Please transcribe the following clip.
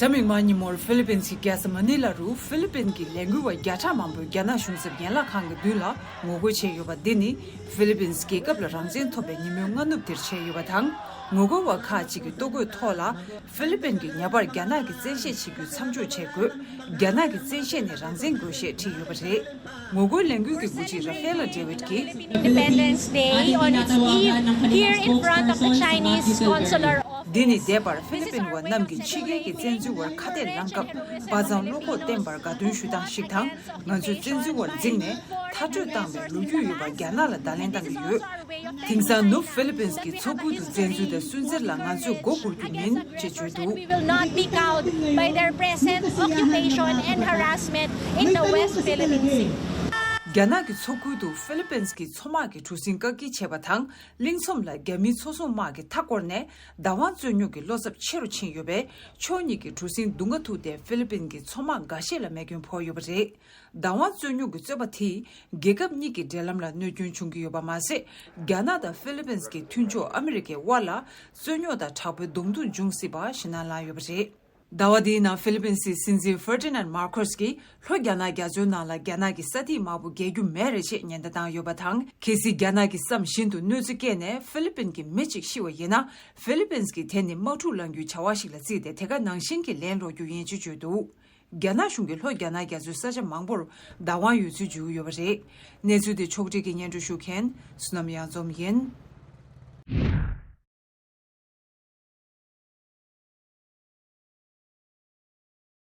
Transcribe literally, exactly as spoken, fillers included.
གཟའ་མིག་དམར་ཉིན་མོར་ཧྥི་ལི་པིན་གྱི་རྒྱལ་ས་མ་ནི་ལ་རུ་ཧྥི་ལི་པིན་གྱི་ལས་འགུལ་བ་བརྒྱ་ཕྲག་མང་པོས་རྒྱ་ནག་གཞུང་ཚབ་ཡན་ལག་ཁང་གི་མདུན་ལ་ངོ་རྒོལ་བྱས་ཡོད་པ་འདི་ནི་ཧྥི་ལི་པིན་རྒྱལ་ཁབ་ལ་རང་བཙན་ཐོབ་པའི་ཉིན་མོའི་སྔ་ནུབ་དེར་བྱས་ཡོད་པ་དང་། ངོ་རྒོལ་བ་ཁག་ཅིག་གི་ལྟོ་གོས་ཐོག་ལ་ཧྥི་ལི་པིན་གྱིས་ཉེ་བར་རྒྱ་ནག་གི་བཙན་ཤེད་བྱེད་རྒྱུ་མཚམས་འཇོག་བྱེད་དགོས། རྒྱ་ནག་གི་བཙན་ཤེད་ནས་རང་བཙན་དགོས་ཞེས་བྲིས་ཡོད་པ་རེད། ངོ་རྒོལ་ལས་འགུལ་གྱི་འགོ་ཁྲིད་ར་ཧྥེ་ལ་ཌེ་ཝིད་ཀྱིས། Independence Day on its eve here in front of the Chinese consular office. འདི་ནི་འདས་པར་ཧྥི་ལི་པིན་བ་རྣམས་ཀྱིས་ཕྱི་རྒྱལ་གྱི་བཙན་འཛུལ་བར་ཁ་གཏད་ལངས་སྐབས་དཔའ་མཛངས་བློ་ཁོག་བསྟན་པར་དགའ་སྟོན་ཞུ་སྟངས་ཤིག་དང་། ང་ཚོས་བཙན་འཛུལ་བར་འཛེགས་ནས་མཐར་སྐྲོད་བཏང་བའི་ལོ་རྒྱུས་ཡོད་པ་རྒྱ་ནག་ལ་བརྡ་ལན་བཏང་གི་ཡོད། དེང་སང་ནུབ་ཧྥི་ལི་པིན་གྱི་མཚོ་ཁུལ་དུ་བཙན་འཛུལ་དང་སུན་གཙེར་ལ་ང་ཚོས་མགོ་སྒུར་རྒྱུ་མིན་ཅེས་བརྗོད་འདུག We will not be cowed by their present occupation and harassment in the West Philippine Sea. རྒྱ་ནག་གི་མཚོ་ཁུལ་དུ་ཧྥི་ལི་པིན་གྱི་མཚོ་དམག་གི་གྲུ་གཟིངས་བཀག་སྐྱིལ་བྱས་པ་དང་། གླིང་ཚོམ་ལ་རྒྱ་མིའི་མཚོ་སྲུང་དམག་གིས་མཐའ་བསྐོར་ནས་བདག་དབང་རྩོད་རྙོག་གི་བློ་འཚབ་ཆེ་རུ་ཕྱིན་ཡོད་པས། ཕྱོགས་གཉིས་ཀྱི་གྲུ་གཟིངས་མདུང་ག་ཐུག་སྟེ་ཧྥི་ལི་པིན་གྱི་མཚོ་དམག་འགའ་ཤས་ལ་རྨས་སྐྱོན་ཕོག་ཡོད་པ་རེད། བདག་དབང་རྩོད་རྙོག་གི་རྩོད་པ་དེས་རྒྱལ་ཁབ་གཉིས་ཀྱི་འབྲེལ་ལམ་ལ་གནོད་སྐྱོན་བྱུང་གི་ཡོད་པ་མ་ཟད། རྒྱ་ནག་དང་ཧྥི་ལི་པིན་གྱི་མཐུན་ཕྱོགས་ཨ་མི་རི་ཀའི་དབར་ལ་རྩོད་རྙོག་དང་དྲག་པོའི་གདོང་ཐུག་འབྱུང་སྲིད་པ་ཞེད་སྣང་ལངས་ཡོད་པ་རེད། ཟླ་བ་འདིའི་ནང་ཧྥི་ལི་པིན་སྲིད་སྲིད་འཛིན་ཧྥར་ཏི་ནན་མར་ཁོས་ཀྱིས་ལྷོ་རྒྱ་ནག་རྒྱ་མཚོའི་ནང་ལ་རྒྱ་ནག་གི་ས་ཐིག་དམར་པོ་བརྒལ་རྒྱུ་མེད་རེད་ཅེས་ཉེན་བརྡ་བཏང་ཡོད་པ་དང་། གལ་སྲིད་རྒྱ་ནག་གིས་བསམ་བཞིན་དུ་གནོད་འཚེ་བསྐྱལ་ནས་ཧྥི་ལི་པིན་གྱི་མི་གཅིག་ཤི་བ་ཡིན་ན། ཧྥི་ལི་པིན་གྱིས་དེ་ནི་དམག་འཁྲུག་ལངས་རྒྱུའི་བྱ་བ་ཞིག་ལ་བརྩིས་ཏེ། དེ་ག་ནང་བཞིན་གྱི་ལན་སློག་རྒྱུ་ཡིན་ཅེས་བརྗོད་འདུག་རྒྱ་ནག་གཞུང་གིས་ལྷོ་རྒྱ་ནག་རྒྱ་མཚོའི་ས་ཆ་མང་པོར་བདག་དབང་ཡོད་ཚུལ་བརྗོད་ཀྱི་ཡོད་པ་རེད། གནས་ཚུལ་དེ་ཕྱོགས་སྒྲིག་གིས་སྙན་སྒྲོན་ཞུ་མཁན་བསོད་ནམས་གཡང་འཛོམས་ཡིན།